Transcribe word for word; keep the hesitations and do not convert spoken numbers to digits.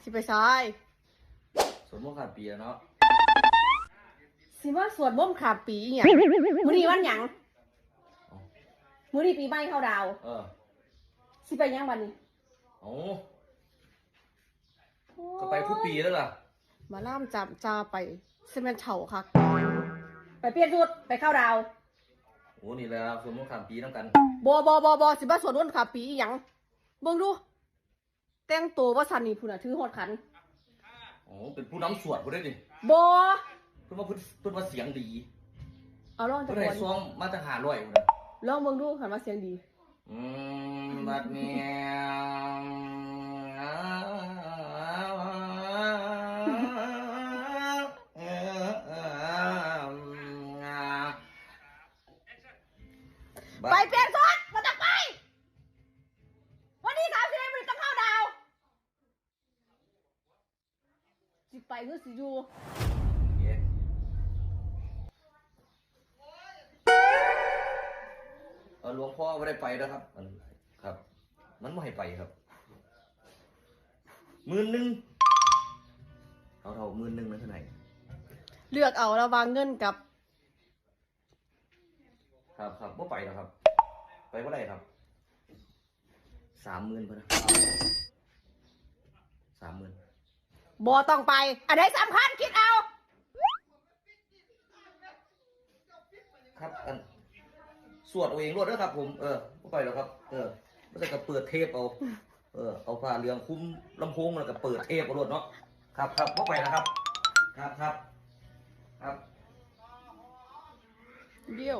สิไปไส สวดมนต์ข้ามปีแล้วเนาะ สิมาสวดมนต์ข้ามปีอีหยัง มื้อนี้วันหยัง เอ้า มื้อนี้ปีใหม่เข้าดาว เออ สิไปหยังบัดนี้ เอ้า ก็ไปทุกปีแล้วล่ะ มาล่ามจามจาไป สิแม่นเฒ่าคัก ไปเปลี่ยนชุด ไปเข้าดาว โอ้ นี่แหละสวดมนต์ข้ามปีนำกัน บ่ บ่ บ่ บ่ สิมาสวดมนต์ข้ามปีอีหยัง เบิ่งดู แต่งตัวว่าซั่นนี่ พุ้นน่ะ ถือฮอดขัน โอ้ เป็นผู้นำสวดพุ้นเด้นี่ บ่ เพิ่นว่าเพิ่น เพิ่นว่าเสียงดี เอาลองจัก เพิ่นให้ ก่อน ซองมาตั้งห้าร้อยพุ้นน่ะ ลองเบิ่งดู คันว่าเสียงดี อืม บัดนี้ ไปเปลี่ยนชุด บ่ต้องไป วันที่สามสิบเอ็ดมันต้องเข้าดาว สิไปหรือสิอยู่ เย้ เออ หลวงพ่อบ่ได้ไปแล้วครับ อัน ครับ มันบ่ให้ไปครับ หมื่นหนึ่ง เอาเท่าหมื่นหนึ่งนั้นเท่าไหร่ เลือกเอาระหว่างเงินกับ ครับ ครับ บ่ไปแล้วครับ ไปบ่ได้ครับ สามหมื่นพุ้นนะ สามหมื่น บ่ต้องไป อันใดสำคัญคิดเอา ครับ อัน สวดเอาเองโลดเด้อครับผม เออ บ่ไปแล้วครับ เออ บ่ได้ก็เปิดเทปเอา เออ เอาผ้าเหลืองคลุมลำโพงแล้วก็เปิดเทปเอาโลดเนาะ ครับ ครับ บ่ไปแล้วครับ ครับ ครับ ครับ เดี๋ยว